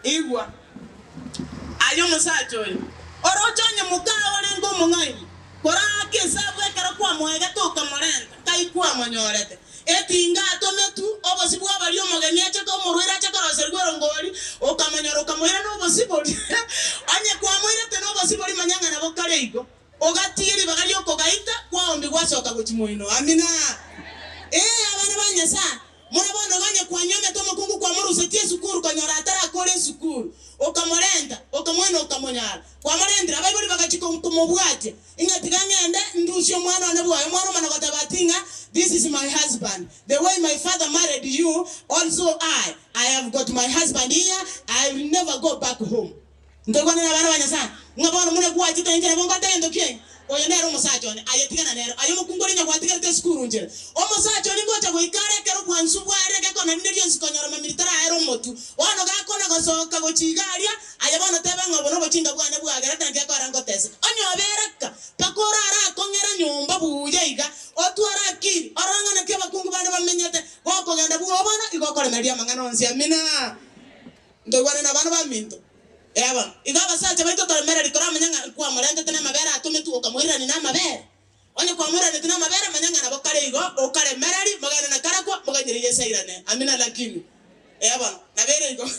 Igwa, aye omosacha oyo, oroche onye mokao orenge omong'aini, koraake esabu ekero kwamoegete okamorenta, nkai kwamonyorete? Etinga atometwe, obosio bwa baria omogeni ache omorwaire ache koroserigwa erongori, okamonyora okamoira nobosio boria. Onye kwamoirete nobosio boria manya ng'a nabo kare igo. Ogatiga ribaga ri'okogaita kwaombi gwasoka gochia moino. Amina. Ee, abana ba Nyasae, muna bono iga onye kwanyuomete omokungu kwamorusetie esukuru konyora atarakora esukuru, okamorenta, okamwena okamonyara. Kwamorentire, abaibori bagachia komobwatia, ing'a tiga ng'ende ndusie omwana one bwoye. Omwana omana goteba ati ng'a this is my husband, the way my father married you, also I, I have got my husband here, I will never go back home. Ntoigwane nabana ba Nyasae, ng'a bono buna gwachete inche nabo ngote gento kiaino. Oyo nere omosacha one, aye tigana nere. Aye omokungu oria nyagwatigerete esukuru nchera. Omosacha oria ngocha goika are ekero bwansu bware egekona rinde rionsi konyora mamiri taraera omotwe. Bono gakona gosoka gochia iga aria, aye bono teba ng'a obo nobochinga bwane bwagerete naki ekora ngoteseka. Onye obere ka, mpaka orare akong'era nyomba buya iga, otware akili, orore ng'a naki abakungu bande bamenyete, gokogenda bwogo bono igo okoremereria amang'ana onsi. Amina. Ntoigwane nabana baminto. Ee bono, igo abasacha baito toremereri toramanye ng'a nkwamorentete namabere atometwe okamoirerania namabere. Onye kwamoiranetie namabere, manya ng'a nabo kare igo okaremereri, mogende na karakwa, moganyere Yeso airane. Amina lakini. Ee bono, nabo ere igo.